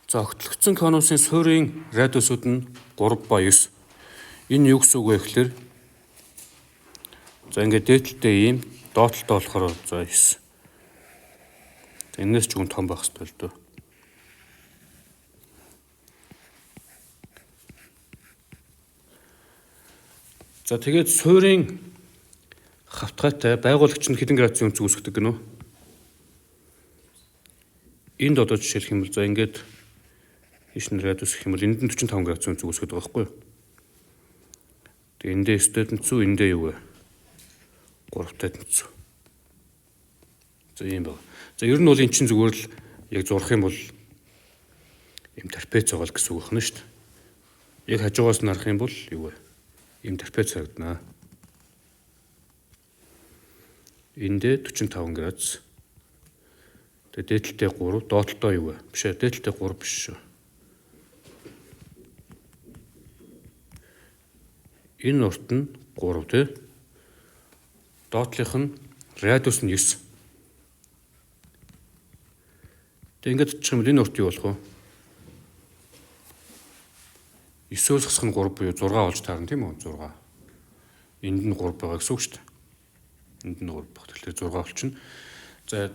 За огтлогдсон конусын суурийн радиусууд нь 3 ба 9. Энэ юу гэсэн үг вэ гэхээр за ингээд дээдэлтэй ийм, доотлолтой болохоор за 9. Энээс ч үн том байх хэрэгтэй л дөө. За тэгээд суурийн хавтгайтай байгуулагч нь хэдэн градусын өнцөг үүсгэдэг гэнэ үү? Энд одоо жишээлх юм бол за ингээд ийш нь радиус гэх юм бол энд нь 45 градусын өнцөг үүсгэдэг байгаа байхгүй юу? Тэгээд эндээ 9-тэй тэнцүү, эндээ юу вэ? 3-тай тэнцүү. За ийм байна. За ер нь бол эн чинь зүгээр л яг зурх юм бол ийм трапец байгаа л гэсэн үг байна шүү дээ. Яг хажуугаас нь харах юм бол юу вэ? Ийм трапец харагдана. Эндээ 45 градус. Тэгээ дээдэлтэй 3, доотлолтой юу вэ? Биш ээ, дээдэлтэй 3 биш шүү. Энэ урт нь 3 тий. Доотлих нь радиус нь 9. Тэгээ ингээд очих юм бол энэ урт юу болох вэ? 9-өөс хасах нь 3 буюу 6 болж таарна тийм үү? 6. Энд нь 3 байгаа гэсэн үг шүү дээ. Энд нь 3 баг. Тэгэхээр 6 болчихно. За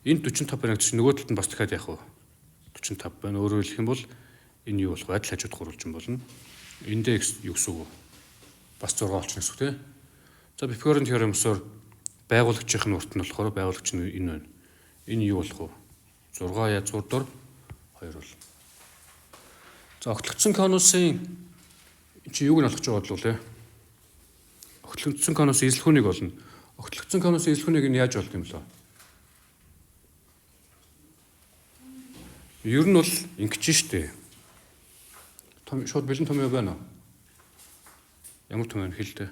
энд 45 байна гэдэг чинь нөгөө талд нь бас дахиад яах вэ? 45 байна. Өөрөөр хэлэх юм бол энэ юу болох вэ? Адил хажууд гурвалжин болно. Эндээ юу гэсэн үг вэ? Бас 6 болчихно гэсэн үг тийм. За Пифагорын теоремосоор байгуулагчийн урт нь болохоор байгуулагч нь энэ байна. Энэ юу болох вэ? 6 язгуур дор 2 бол. За огтлогдсон конусын чи юуг нь олох гэж байгаа бодлоо лээ? Огтлогдсон конусын эзлэхүүнийг олно. Огтлогдсон конусын эзлэхүүнийг нь яаж олох юм бэлээ? Ер нь бол ингэж штэ. Том шууд бэлэн том байна уу? Ямар том вэ хэлдэ?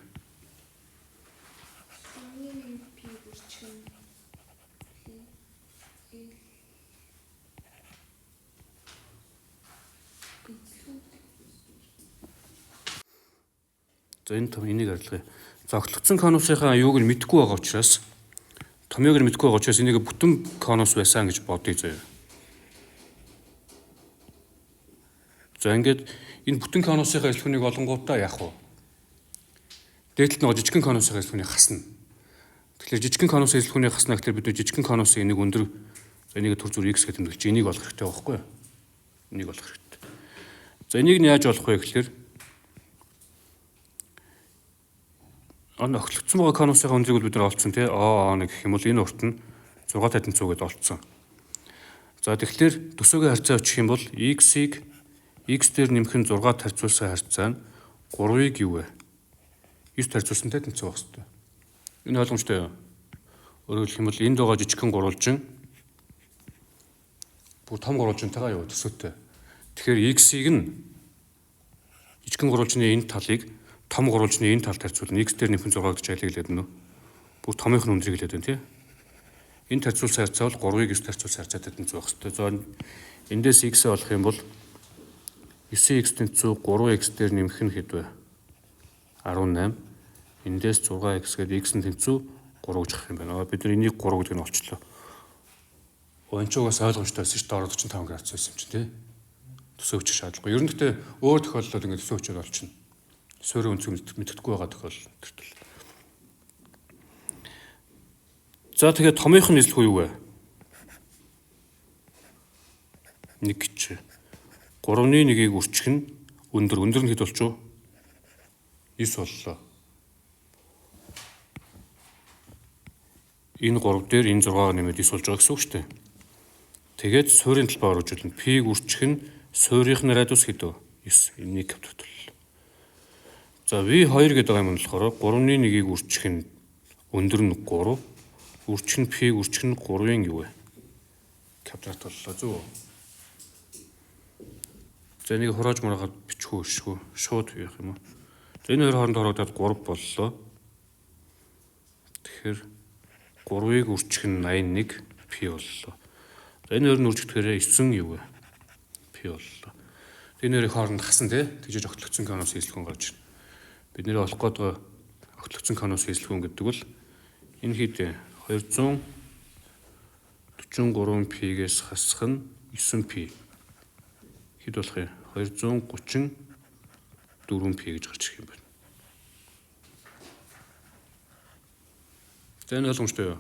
За энэ том энийг арилгая. За огтлогдсон конусынхаа юуг нь мэдэхгүй байгаа учраас томьёог нь мэдэхгүй байгаа учраас энийг бүтэн конус байсан гэж бодъё заяа. За ингээд энэ бүтэн конусынхаа эзлэхүүнийг олонгуудаа яах вэ? Дээдлэлт нь жижигхэн конусынхаа эзлэхүүнийг хасна. Тэгэхээр жижигхэн конусын эзлэхүүнийг хасна гэхээр бид жижигхэн конусын энийг өндөр за энийг төр зүр x гэж тэмдэглэж энийг олох хэрэгтэй байхгүй юу? Энийг олох хэрэгтэй. За энийг нь яаж олох вэ гэхээр он огтлогдсон байгаа конусынхаа өндрийг бол бид нар олцсон тий. О О1 гэх юм бол энэ урт нь 6 тэнцүү гэдээ олцсон. За тэгэхээр төсөөгөө харьцаа очих юм бол x-ийг x дээр нэмэх нь 6 харьцуулсан харьцаа нь 3-ыг юу вэ? 9 харьцуулсантай тэнцүү байх хэрэгтэй. Энэ ойлгомжтой юу? Өөрөөр хэлэх юм бол энд байгаа жижигхэн гурвалжин бүр том гурвалжинтайгаа юу төсөөтэй. Тэгэхээр x-ийг нь жижигхэн гурвалжны энэ талыг том гурвалжны энэ талд харьцуулна. X дээр нэмэх нь 6 гэж айлыг хэлээд байна уу? Бүр томынх нь өндрийг хэлээд байна тий. Энэ харьцуулсан харьцаа бол 3-ыг 9 харьцуулсан харьцаатай тэнцүү байх хэрэгтэй. За эндээс x-ээ олох юм бол 9x тэнцүү 3x дээр нэмэх нь хэд вэ? 18. Эндээс 6x гээд x нь тэнцүү 3 гэж авах юм байна. Бид нар энийг 3 гэдгийг нь олчлоо. Өн ч угаас ойлгомжтой байсан шүү дээ. Ороод 45 градус байсан юм чинь тий. Төсөө өчөх шаардлагагүй. Ер нь гэхдээ өөр тохиолдолд ингээд төсөө өчөөр олчихно. Суурийн өнцөг мэддэхгүй байгаа тохиолдол төртөл. За тэгээд томынх нь эзлэх юу вэ? 1 гэж. 3-ны 1-ийг үрчих нь өндөр. Өндөр нь хэд болчих вэ? 9 боллоо. Энэ 3 дээр энэ 6-аар нэмээд 9 болж байгаа гэсэн үг шүү дээ. Тэгээд суурийн талбай оруулж үлнэ. P-г үрчих нь суурийнх нь радиус хэд вэ? 9. Энийг квадрат боллоо. За V2 гэдэг юм нь болохоор 3-ны 1-ийг үрчих нь өндөр нь 3, үрчих нь P-г үрчих нь 3-ын юу вэ? Квадрат боллоо. Зөв үү? За энийг хурааж мураагаад бичих үү өшгөө шууд явах юм уу? За энэ хоёр хооронд хороогдоод 3 боллоо. Тэгэхээр 3-ыг үрчих нь 81 P боллоо. За энэ хоёр нь үржигдэхээр 9 юу вэ? P боллоо. Энэ хоёрын хооронд хасан тий. Тэгжиж огтлогдсон конус эзлэхүүн гарч ирнэ. Бид нэрээ олох гээд байгаа огтлогдсон конус эзлэхүүн гэдэг бол энэ хэд 243 P-гээс хасах нь 9 P. Хэд болох юм? 234 пи гэж гарч ирэх юм байна. За, энэ ойлгомжтой юу?